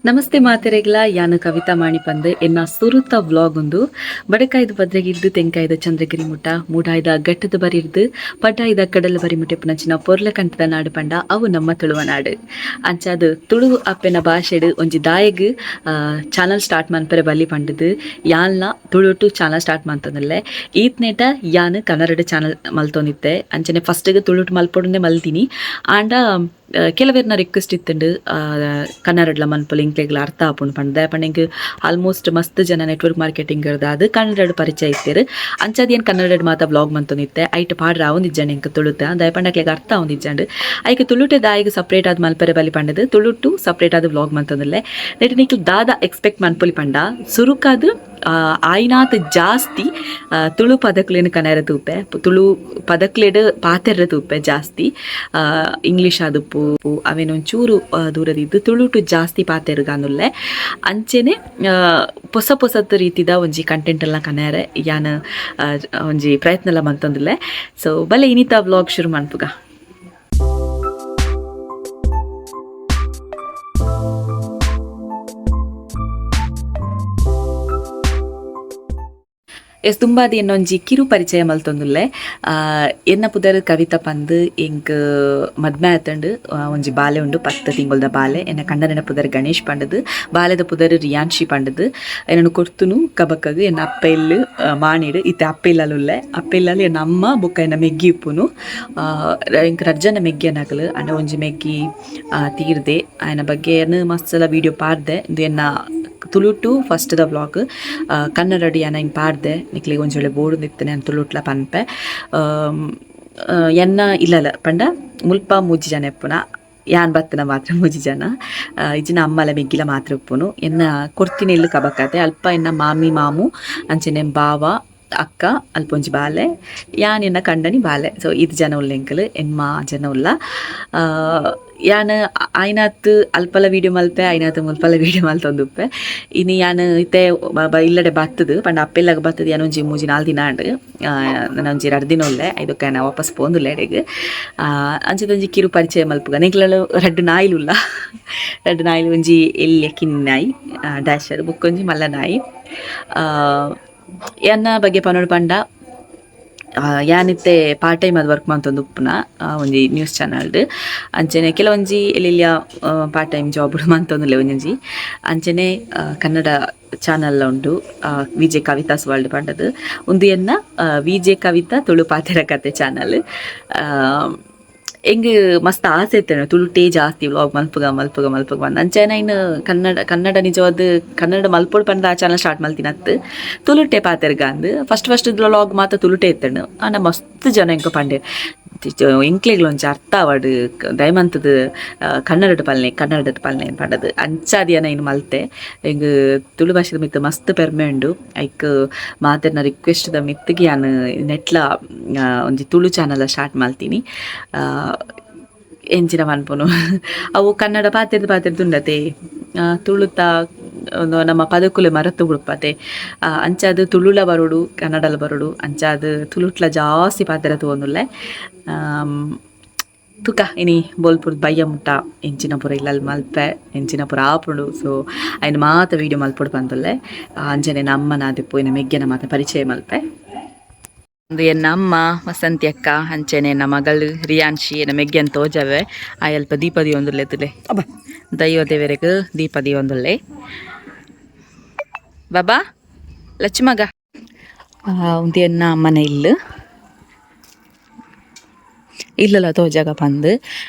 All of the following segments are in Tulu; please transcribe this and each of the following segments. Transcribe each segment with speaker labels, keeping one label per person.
Speaker 1: ನಮಸ್ತೆ ಮಾತೆರೆಗ್ಲ, ಯಾನು ಕವಿತಾ ಮಾಣಿಪಂದ್. ಎನ್ನ ಸುರುತ ವ್ಲಾಗ್ ಉಂದು. ಬಡಕಾಯ್ದ ಬದ್ರಗಿರ್ದು ತೆಂಕಾಯ್ದ ಚಂದ್ರಗಿರಿ ಮುಟ್ಟ, ಮೂಡಾಯ್ದ ಘಟ್ಟದ ಬರಿರ್ದು ಪಡ್ಡಾಯ್ದ ಕಡಲ ಬರಿ ಮುಟ್ಟೆ ಪುನಚಿನ ಪೊರ್ಲ ಕಂಠದ ನಾಡು ಪಂಡ ಅವು ನಮ್ಮ ತುಳುವ ನಾಡು. ಅಂಚಾದ್ ತುಳು ಅಪ್ಪೆನ ಭಾಷೆಡ್ ಒಂಜಿ ದಾಯಗ್ ಚಾನಲ್ ಸ್ಟಾರ್ಟ್ ಮನ್ಪರೆ ಬಲ್ಲಿ ಪಂಡದು ಯಾನ್ಲ ತುಳುಟು ಚಾನಲ್ ಸ್ಟಾರ್ಟ್ ಮಂತೊಂದುಲ್ಲೆ. ಈತ್ನೇಟ ಯಾನ್ ಕನ್ನಡ ಚಾನಲ್ ಮಲ್ತೊಂದಿತ್ತೆ. ಅಂಚನೆ ಫಸ್ಟ್ಗೆ ತುಳುಟು ಮಲ್ಪೊಡುಂದೆ ಮಲ್ತೀನಿ. ಆಂಡ ಕೆಲವೆರ್ನ ರಿಕ್ವೆಸ್ಟ್ ಇತ್ತುಂಡು ಕನ್ನಡಡ್ಲ ಮನ್ಪುಲೆ, ಇಂಕ್ಲೆಗ್ಲ ಅರ್ಥ ಆಪುಂಡು ಪಂಡ್ದ್. ಪಂಡ ಎಂಕ್ ಆಲ್ಮೋಸ್ಟ್ ಮಸ್ತ್ ಜನ ನೆಟ್ವರ್ಕ್ ಮಾರ್ಕೆಟಿಂಗ್ ಆದ್ ಕನ್ನಡಡ್ ಪರಿಚಯ ಇತ್ತೆರ್. ಅಂಚಾದ್ ಏನ್ ಕನ್ನಡಡ್ ಮಾತ ವ್ಲಾಗ್ ಮಂತೊಂದಿತ್ತೆ. ಐಟ್ ಪಾಡ್ರ ಆವೊಂದಿಜ್ಜಂಡ್ ಎಂಕ್ ತುಳುತ. ದಾಯೆ ಪಂಡ ಅಕ್ಲೆಗ್ ಅರ್ಥ ಆವೊಂದಿಜ್ಜಂಡ್. ಐಕ್ ತುಳುಟೆ ದಾಯೆಗ್ ಸಪ್ರೇಟ್ ಆದ್ ಮಲ್ಪೆರೆ ಬಲ್ಲಿ ಪಂಡದ್ ತುಳುಟು ಸಪ್ರೇಟ್ ಆದ್ ವ್ಲಾಗ್ ಮಂತೊಂದುಲ್ಲೆ. ನೆಟ್ ನಿಕ್ಲ್ ದಾದ ಎಕ್ಸ್ಪೆಕ್ಟ್ ಮನ್ಪೊಲಿ ಪಂಡ ಸುರುಕಾದ್ ಆಯಿನಾತ್ ಜಾಸ್ತಿ ತುಳು ಪದಕುಲೆನ್ ಕನರೆ ತೂಪೆ, ತುಳು ಪದಕ್ಲೆಡ್ ಪಾತೆರ್ರೆ ತೂಪೆ ಜಾಸ್ತಿ. ಇಂಗ್ಲೀಷ್ ಆದುಪ್ಪು ಅವೇನ್ ಒಂಚೂರು ದೂರದಿದ್ದು ತುಳುಟು ಜಾಸ್ತಿ ಪಾತೆರ್ಗಾನುಲ್ಲೆ. ಅಂಚೆನೆ ಪೊಸ ಪೊಸತ್ ರೀತಿದ ಒಂಜಿ ಕಂಟೆಂಟ್ ಎಲ್ಲ ಕನರೆ ಯಾನ್ ಒಂಜಿ ಪ್ರಯತ್ನ ಎಲ್ಲ ಮಂತೊಂದುಲ್ಲೆ. ಸೊ ಬಲೆ ಇನಿತ ವ್ಲಾಗ್ ಶುರು ಮನ್ಪುಗ. ಎಸ್, ತುಂಬಾದ ಎನ್ನೊಂಜಿ ಕಿರು ಪರಿಚಯ ಮಲ್ತೊಂದುಲ್ಲೆ. ಎನ್ನ ಪುದರ್ ಕವಿತಾ ಪಂದ್. ಎಂಕ್ ಮದ್ಮೆ ಆತಂಡ್. ಒಂಜಿ ಬಾಲೆ ಉಂಡು, 10 ತಿಂಗೊಲ್ದ ಬಾಲೆ. ಎನ್ನ ಕಂಡನೆನ ಪುದರ್ ಗಣೇಶ್ ಪಂಡದು, ಬಾಲೆದ ಪುದರ್ ರಿಯಾನ್ಶಿ ಪಂಡದು. ಎನ್ನನು ಕೊರ್ತುನು ಕಬಕಗ್ ಎನ್ನ ಅಪ್ಪೆ ಇಲ್ಲು ಮಾಣಿಡ್. ಇತ್ತೆ ಅಪ್ಪೆ ಇಲ್ಲಲ್ ಉಲ್ಲೆ. ಅಪ್ಪೆ ಇಲ್ಲಲ್ ಎನ್ನ ಅಮ್ಮ ಬೊಕ್ಕ ಎನ್ನ ಮೆಗ್ಗಿ ಉಪ್ಪುನು. ಎಂಕ್ ರಡ್ಡ್ ಜನ ಮೆಗ್ಗಿಯನಕುಲು. ಅಂಡ ಒಂಜಿ ಮೆಗ್ಗಿ ತೀರ್ದೆ. ಆಯನ ಬಗ್ಗೆ ಏನ್ ಮಸ್ತ್ ಸಲ ವೀಡಿಯೋ ಪಾಡ್ದೆ. ಇಂದು ಎನ್ನ ತುಳುಟು ಫಸ್ಟ್ ದ ವ್ಲಾಗ್. ಕನ್ನಡಡ್ ಯಾನ್ ಐನ್ ಪಾಡ್ದೆ. ನಿಕ್ಲೆಗ್ ಒಂಜಿ ವೇಳೆ ಬೋಡು ಇತ್ತನೆ ಯಾನ್ ತುಳುಟ್ಲ ಪನ್ಪೆ. ಎನ್ನ ಇಲ್ಲಲ ಪಂಡ ಮುಲ್ಪ ಮೂಜಿ ಜನ ಇಪ್ಪುನ. ಯಾನ್ ಬತ್ತನ ಮಾತ್ರ ಮೂಜಿ ಜನ. ಇಜ್ಜಿನ ಅಮ್ಮಲ ಮೆಗ್ಗಿಲ ಮಾತ್ರ ಉಪ್ಪುನು. ಎನ್ನ ಕೊರ್ತಿನ ಇಲ್ಲು ಕಬಕತೆ. ಅಲ್ಪ ಎನ್ನ ಮಾಮಿ ಮಾಮು ಅಂಚನೆ ಬಾವ ಅಕ್ಕ, ಅಲ್ಪ ಒಂಜಿ ಬಾಲೆ, ಯಾನ್ ಎನ್ನ ಕಂಡನಿ ಬಾಲೆ. ಸೊ ಈತ್ ಜನ ಉಲ್ಲ ಎಂಕುಲು, ಎನ್ಮ ಜನ ಉಲ್ಲ. ಯಾನ್ ಆಯ್ನಾತ್ ಅಲ್ಪಲ ವೀಡಿಯೋ ಮಲ್ಪೆ, ಆಯ್ನಾತ್ ಮುಲ್ಪಲ ವೀಡಿಯೋ ಮಲ್ತೊಂದುಪ್ಪೆ. ಇನಿ ಯಾನ್ ಇತ್ತೆ ಇಲ್ಲಡೆ ಬತ್ತದು ಪಂಡ ಅಪ್ಪೆಲ್ಲಾಗ ಬತ್ತದು ಯಾನ್ ಒಂಜಿ 3-4 ದಿನ ಆಂಡ್. ನನ ಒಂಜಿ 2 ದಿನ ಉಲ್ಲೆ. ಐದಕ್ಕೆ ಯಾನ್ ವಾಪಸ್ ಪೋಂದುಲ್ಲೆ ಎಡೆಗ್. ಅಂಚದ ಒಂಜಿ ಕಿರು ಪರಿಚಯ ಮಲ್ಪುಗ. ನಿಕ್ಲಲು ರಡ್ಡ್ ನಾಯಿಲು ಉಲ್ಲ. ರಡ್ಡ್ ನಾಯಿಲು, ಒಂಜಿ ಎಲ್ಯ ಕಿನ್ನಿ ನಾಯಿ ಡ್ಯಾಶರ್, ಬೊಕ್ಕೊಂಜಿ ಮಲ್ಲ ನಾಯಿ. ಎನ್ನ ಬಗ್ಗೆ ಪನೊಡು ಪಂಡ ಯಾನಿತ್ತೆ ಪಾರ್ಟ್ ಟೈಮ್ ಅದು ವರ್ಕ್ ಮಂತೊಂದು ಉಪ್ಪುನ ಒಂಜಿ ನ್ಯೂಸ್ ಚಾನಲ್ಡ್. ಅಂಚನೆ ಕೆಲವೊಂಜಿ ಎಲ್ಲೆಲ್ಲಿಯ ಪಾರ್ಟ್ ಟೈಮ್ ಜಾಬ್ ಮಂತೊಂದುಲ್ಲೆ ಒಂಜೊಂಜಿ. ಅಂಚನೆ ಕನ್ನಡ ಚಾನಲ್ ಉಂಡು, ವಿಜೆ ಕವಿತಾಸ್ ವರ್ಲ್ಡ್ ಪಂಡದು. ಉಂದು ಎನ್ನ ವಿಜೆ ಕವಿತಾ ತುಳು ಪಾತೆರ ಕತೆ ಚಾನಲ್. ಎಂಗ್ ಮಸ್ತ್ ಆಸೆ ಇತ್ತೇನೆ ತುಳುಟೇ ಜಾಸ್ತಿ ವ್ಲಾಗ್ ಮಲ್ಪುಗ ಮಲ್ಪುಗ ಮಲ್ಪುಗ ಬಂದು. ಅಂಚನೆ ಇನ್ನು ಕನ್ನಡ ಕನ್ನಡ ನಿಜವಾದ ಕನ್ನಡ ಮಲ್ಪೊಡು ಪಂಡ ಆ ಚಾನಲ್ ಸ್ಟಾರ್ಟ್ ಮಲ್ತಿನತ್ತು ತುಳುಟೆ ಪಾತೆರ್ಗ ಅಂದ್. ಫಸ್ಟ್ ಫಸ್ಟ್ ವ್ಲಾಗ್ ಮಾತ ತುಳುಟೆ ಇತ್ತಂಡು. ಆಂಡ ಮಸ್ತ್ ಜನ ಎಂಕ ಪಂಡೆ, ಎಂಕ್ಲೆಗ್ಲ ಒಂಜಿ ಅರ್ಥ ಆವಡ್, ದಯಮಂತದ ಕನ್ನಡದ ಪಲ್ನೆ ಕನ್ನಡದ ಪಲ್ನೆ ಪಂಡದು. ಅಂಚಾದಿಯನ ಇನ್ನು ಮಲ್ತೆ. ಎಂಗ್ ತುಳು ಭಾಷೆದ ಮಿತ್ತ್ ಮಸ್ತ್ ಪೆರ್ಮೆ ಉಂಡು. ಐಕ್ ಮಾತೆರ್ನ ರಿಕ್ವೆಸ್ಟ್ ದ ಮಿತ್ತಿಗೆ ಯಾನ್ ನೆಟ್ಲ ಒಂಜಿ ತುಳು ಚಾನಲ್ ಸ್ಟಾರ್ಟ್ ಮಲ್ತೀನಿ. ಎಂಚಿನ ಪನ್ಪುನು, ಅವು ಕನ್ನಡ ಪಾತೆರ್ದು ಪಾತೆರ್ದು ಉಂಡತೆ, ತುಳುತ ನಮ್ಮ ಪದಕುಲೆ ಮರತು ಬುಡ್ಪತೆ. ಅಂಚಾದ್ ತುಳುಲ ಬರೋಡು ಕನ್ನಡಲ ಬರೋಡು. ಅಂಚಾದ್ ತುಳುಟ್ಲ ಜಾಸ್ತಿ ಪಾತೆರ ತೂವೊಂದುಲ್ಲೆ. ತುಕ ಇನಿ ಬೋಲ್ಪುರ್ ಬಯ್ಯ ಮುಟ್ಟ ಎಂಚಿನ ಪೂರ ಇಲ್ಲಲ್ ಮಲ್ಪೆ, ಎಂಚಿನ ಪೂರ ಆಪುಂಡು. ಸೊ ಐನ್ ಮಾತ ವೀಡಿಯೋ ಮಲ್ಪೊಡು ಪಂದುಲ್ಲೆ. ಅಂಚನೆ ನಮ್ಮನ ಆದಿಪ್ಪು ಇನ್ನ ಮೆಗ್ಗೆನ ಮಾತ ಪರಿಚಯ ಮಲ್ಪೆ. ಒಂದು ಎನ್ನ ಅಮ್ಮ ವಸಂತಿ ಅಕ್ಕ, ಅಂಚನೆ ಎನ್ನ ಮಗಳು ರಿಯಾನ್ಶಿ, ಎನ್ನ ಮೆಗ್ಗೆನ್ ತೋಜವೆ. ಆ ಅಲ್ಪ ದೀಪ ದೀವೊಂದುಲ್ಲೆ ತುಲೆ. ದೈವ ದೇವರೆಗ್ ದೀಪ ದೀವೊಂದುಲ್ಲೆ. ಬಾಬಾ ಲಕ್ಷ್ಮಗ. ಉಂದು ಎನ್ನ ಅಮ್ಮನ ಇಲ್ಲು. ಇಲ್ಲಲ ತೋಜಾಗ ಪಂದ್.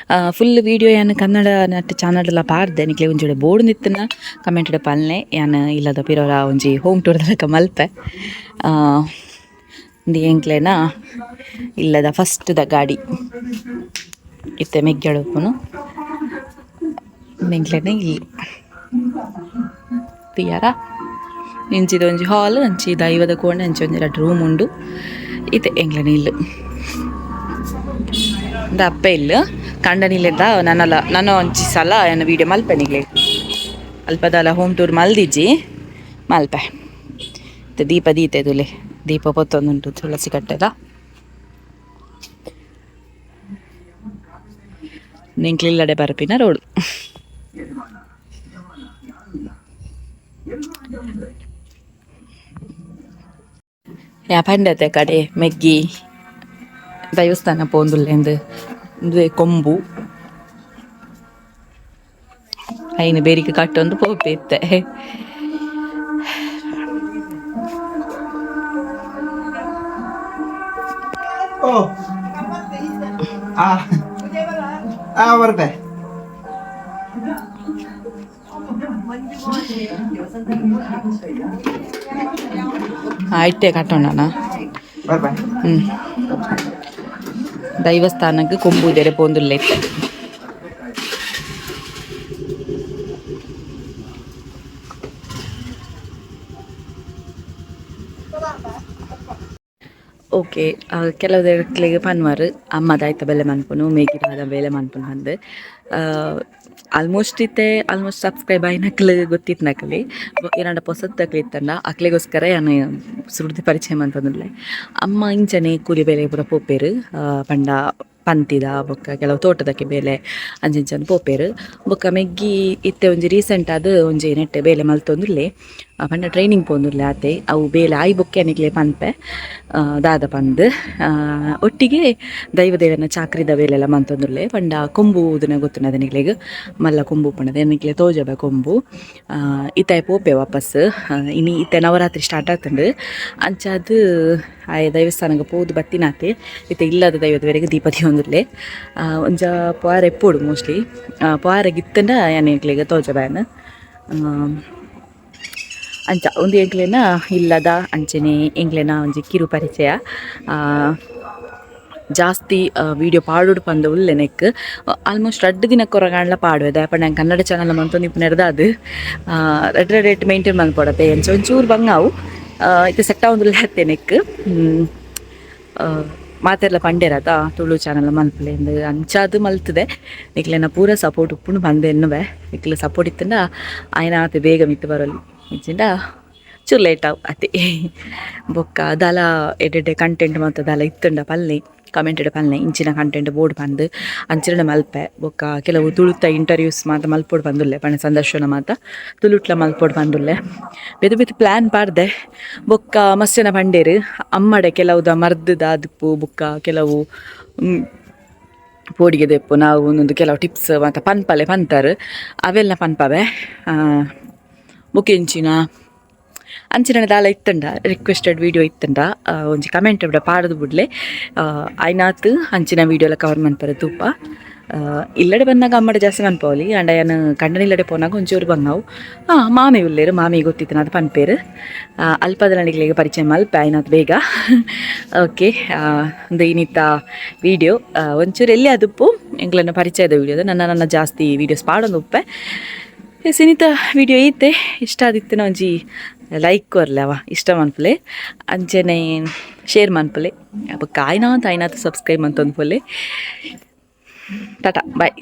Speaker 1: ಫುಲ್ ವೀಡಿಯೋ ಯಾನ್ ಕನ್ನಡ ನಟ್ ಚಾನಲ್ ಪಾಡ್ದೆ. ನಿಕ್ಲೆ ಒಂಜಿ ಬೋರ್ಡ್ ನಿತ್ತನ ಕಮೆಂಟ್ ಪಲ್ನೆ. ಯಾನ್ ಇಲ್ಲದ ಪಿರೋರ ಒಂಜಿ ಹೋಮ್ ಟೂರ್ ದಲಕ ಮಲ್ಪೆ. ಉಂದು ಎಂಕ್ಲೆನ ಇಲ್ಲದ ಫಸ್ಟ್ ದ ಗಾಡಿ. ಇತ್ತೆ ಮೆಗ್ಗೆಳುಪ್ಪುನು. ಎಂಕ್ಲೆನ ಇಲ್ಲಿ ತಿಯಾರ ಇಂಚಿದ ಒಂಜಿ ಹಾಲ್, ಅಂಚಿ ದೈವದ ಕೋಣೆ, ಅಂಚಿ ಒಂಜಿ ರಡ್ಡ್ ರೂಮ್ ಉಂಡು. ಇತ್ತೆ ಎಂಕ್ಲೆನ ಇಲ್ಲು. ಇಂದ ಅಪ್ಪೆ ಇಲ್ಲು. ಕಂಡನಿಲೆದ ನನಲ ನನ ಒಂಜಿ ಸಲ ಎನ್ನ ವೀಡಿಯೋ ಮಲ್ಪೆ ನಿಗ್ಲೆ. ಅಲ್ಪದಲ ಹೋಮ್ ಟೂರ್ ಮಲ್ದಿಜ್ಜಿ, ಮಲ್ಪೆ. ಇತ್ತೆ ದೀಪ ದೀತೆ ತುಲೆ. ದೀಪ ಪೊತ್ತೊಂದುಂಟು ತುಳಸಿ ಕಟ್ಟೆದ. ನಿಂಕ್ಲಿಲ್ಲಡೆ ಬರ್ಪಿನ ರೋಡ್. ಯಾ ಪಂಡತೆ ಕಡೆ ಮೆಗ್ಗಿ ದೈವಸ್ಥಾನ ಪೋಂದುಲ್ಲೇಂದು ಉಂದುವೆ ಕೊಂಬು ಐನು ಬೇರಿಗೆ ಕಟ್ಟೊಂದು ಪೋಪೆ ಇತ್ತೆ.
Speaker 2: ಓ ಆ ಆ ಬರ್ಬೆ.
Speaker 1: ಇಟ್ಟೆ ಕಟ್ಟೋಣ.
Speaker 2: ಬರ್ಬೆ.
Speaker 1: ದೈವಸ್ಥಾನಕ್ಕೆ ಕೊಂಬುದೆರೆ ಪೋಂದುಲ್ಲೆ ಇತ್ತೆ. ಓಕೆ, ಕೆಲವು ಪನ್ವಾರ್ ಅಮ್ಮದಾಯ್ತ ಬೆಲೆ ಮನ್ಪುನು ಮೇಗಿದಾದ ಬೇಲೆ ಮನ್ಪುನು ಅಂದ್. ಆಲ್ಮೋಸ್ಟ್ ಇತ್ತೆ ಆಲ್ಮೋಸ್ಟ್ ಸಬ್ಸ್ಕ್ರೈಬ್ ಆಯ್ನಕ್ಲು ಗೊತ್ತಿತ್ತು ನಕಲಿ. ಏನಾಂಡ ಪೊಸತ್ ಇತ್ತಂಡ ಅಕ್ಲೆಗೋಸ್ಕರ ಯಾನ್ ಸುರುರ್ದು ಪರಿಚಯ ಮಂತೊಂದುಲ್ಲೆ. ಅಮ್ಮ ಇಂಚನೆ ಕೂಲಿ ಬೇಲೆ ಪೂರ ಪೋಪೆರ್. ಪಂಡ ಪಂತಿದ ಬೊಕ್ಕ ಕೆಲವು ತೋಟದಕ್ಕೆ ಬೇಲೆ ಅಂಚಿಂಚನೆ ಪೋಪೆರ್. ಬೊಕ್ಕ ಮೆಗ್ಗಿ ಇತ್ತೆ ಒಂಜಿ ರೀಸೆಂಟ್ ಆದ್ ಒಂಜಿ ನೆಟ್ ಬೇಲೆ ಮಲ್ತೊಂದುಲ್ಲೆ. ಪಂಡ ಟ್ರೈನಿಂಗ್ ಪೋಂದುಲ್ಲೆ ಆತೆ. ಅವು ಬೇಲೆ ಆಯಿ ಬೊಕ್ಕೆ ನಿಕ್ಲೆ ಪನ್ಪೆ ದಾದ ಪಂದ್. ಒಟ್ಟಿಗೆ ದೈವ ದೇವನ ಚಾಕ್ರಿದ ಬೇಲೆಲ ಮಂತೊಂದುಲ್ಲೆ. ಪಂಡ ಕೊಂಬು ಊದುನ ಗೊತ್ತುಂಡದ ನಿಕ್ಲೆಗ್, ಮಲ್ಲ ಕೊಂಬು ಉಪ್ಪುಂಡದ ನಿಕ್ಲೆ ತೋಜಬೆ ಕೊಂಬು. ಇತ್ತೆ ಪೋಪೆ ವಾಪಸ್. ಇನಿ ಇತ್ತೆ ನವರಾತ್ರಿ ಸ್ಟಾರ್ಟ್ ಆತುಂಡು. ಅಂಚಾದ್ ಆಯೆ ದೈವಸ್ಥಾನಗ್ ಪೋದು ಬತ್ತಿನಾತೆ. ಇತ್ತೆ ಇಲ್ಲದ ದೈವದ ದೀಪ ದೀವೊಂದುಲ್ಲೆ. ಒಂಜ ಪೋರೆ ಎಪ್ಪೊಡು ಮೋಸ್ಟ್ಲಿ. ಪೋರೆಗ್ ಇತ್ತುಂಡ ಯಾನ್ ಎಂಕ್ಲೆಗ್ ತೋಜಬೆ. ಅಂಚ ಉಂದು ಎಂಕ್ಲೆನ ಇಲ್ಲದ ಅಂಚನೆ ಎಂಕ್ಲೆನ ಒಂಜಿ ಕಿರು ಪರಿಚಯ. ಜಾಸ್ತಿ ವೀಡಿಯೋ ಪಾಡೋಡು ಪಂದ್ ಉಲ್ಲೆ ನೆಕ್. ಆಲ್ಮೋಸ್ಟ್ ರಡ್ಡ್ ದಿನ ಕೊರಗಾಂಡ್ಲ ಪಾಡುವೆ. ದಾಯೆ ಪಂಡ ಕನ್ನಡ ಚಾನಲ್ ಮಂತೊಂದಿಪ್ಪುನೆರ್ದ್ ಅದು ರಡ್ಡ್ ರಡ್ಡ್ ರೇಟ್ ಮೇಂಟೈನ್ ಮನ್ಪೊಡತೆ. ಎಂಚ ಒಂಚೂರು ಬಂಗಾವು ಇತ್ತೆ ಸೆಟ್ ಆವೊಂದುಲ್ಲೆ ಅತ್ತೆ ನೆಕ್. ಮಾತೆರ್ಲ ಪಂಡೇರತ ತುಳು ಚಾನಲ್ ಮನ್ಪುಲೆ ಇಂದ್. ಅಂಚಾದ್ ಮಲ್ತುದೆ. ನಿಕ್ಲೆನ ಪೂರ ಸಪೋರ್ಟ್ ಉಪ್ಪುಂಡು ಪಂದ್ ಎನ್ನುವೆ. ನಿಕ್ಲೆ ಸಪೋರ್ಟ್ ಇತ್ತುಂಡ ಆಯ್ನ ಆತೆ ಬೇಗ ಮಿತ್ತ್ ಬರೊಲಿ. ಇಜ್ಜಿಂಡ ಚೂರು ಲೇಟ್ ಆವು ಅತೆ. ಬೊಕ್ಕ ದಾಲ ಎಡ್ಡೆಡ್ಡೆ ಕಂಟೆಂಟ್ ಮಾತ ದಾಲ ಇತ್ತುಂಡ ಪಲ್ಲೆ, ಕಮೆಂಟೆಡ್ ಪಲ್ಲೆ ಇಂಚಿನ ಕಂಟೆಂಟ್ ಬೋಡು ಪಂದ್. ಅಂಚಿನ ಮಲ್ಪೆ. ಬೊಕ್ಕ ಕೆಲವು ತುಳುತ ಇಂಟರ್ವ್ಯೂಸ್ ಮಾತ ಮಲ್ಪೊಡು ಪಂದುಲ್ಲೆ. ಪಂಡ ಸಂದರ್ಶನ ಮಾತ ತುಳುಟ್ಲ ಮಲ್ಪೊಡು ಪಂದುಲ್ಲೆ. ಬೇತೆ ಬೇತೆ ಪ್ಲ್ಯಾನ್ ಪಾಡ್ದೆ. ಬೊಕ್ಕ ಮಸ್ತ್ ಜನ ಪಂಡೇರು ಅಮ್ಮಡೆ ಕೆಲವುದ ಮರ್ದ್ ದಾದುಪ್ಪು ಬೊಕ್ಕ ಕೆಲವು ಪೋಡಿಗೆ ದೆಪ್ಪು ನಾವು ಒಂದೊಂದು ಕೆಲವು ಟಿಪ್ಸ್ ಮಾತ ಪನ್ಪಲೆ ಪಂತಾರು. ಅವೆಲ್ಲ ಪನ್ಪವೆ. ಬೊಕ ಎಂಚಿನ ಅಂಚಿನ ದಾಲ ಇತ್ತಂಡ ರಿಕ್ವೆಸ್ಟೆಡ್ ವೀಡಿಯೋ ಇತ್ತಂಡ ಒಂಜಿ ಕಮೆಂಟ್ ಬಿಡ ಪಾಡದು ಬುಡ್ಲೆ. ಆಯ್ನಾತ್ ಅಂಚಿನ ವೀಡಿಯೋಲ ಕವರ್ ಮನ್ಪರೆ ತೂಪ. ಇಲ್ಲಡೆ ಬಂದಾಗ ಅಮ್ಮಡ ಜಾಸ್ತಿ ಮನ್ಪವಲಿ. ಅಂಡ ಯಾನ್ ಕಂಡನಿ ಇಲ್ಲಡೆ ಪೋನಾಗ ಒಂಚೂರು ಬಂಗಾವು. ಮಾಮಿ ಉಲ್ಲೇರು, ಮಾಮಿ ಗೊತ್ತಿತ್ತು ಅದು ಪನ್ಪೇರು. ಅಲ್ಪದ ನಡಿಗಳಿಗೆ ಪರಿಚಯ ಮಲ್ಪೆ ಆಯ್ನಾತ್ ಬೇಗ. ಓಕೆ, ಒಂದು ಇನ್ನಿತ್ತ ವೀಡಿಯೋ ಒಂಚೂರು ಎಲ್ಲಿ ಅದುಪ್ಪು ಎಂಕ್ಲೆನ ಪರಿಚಯದ ವೀಡಿಯೋ. ನನ್ನ ನನ್ನ ಜಾಸ್ತಿ ವೀಡಿಯೋಸ್ ಪಾಡೊಂದು ಉಪ್ಪೆ. ಸಿನಿತ ವೀಡಿಯೋ ಐತೆ. ಇಷ್ಟ ಆದಿತ್ತಿನ ಒಂಜಿ ಲೈಕ್ ಕೊರ್ಲೆ ಅವ ಇಷ್ಟ ಮನ್ಪುಲೆ. ಅಂಚನೆ ಶೇರ್ ಮನ್ಪುಲೆ. ಬೊಕ್ಕ ಆಯ್ನಾತ್ ಆಯ್ನಾತ್ ಸಬ್ಸ್ಕ್ರೈಬ್ ಮಂತೊಂದು ಪೋಲೆ. ಟಾಟಾ, ಬಾಯ್.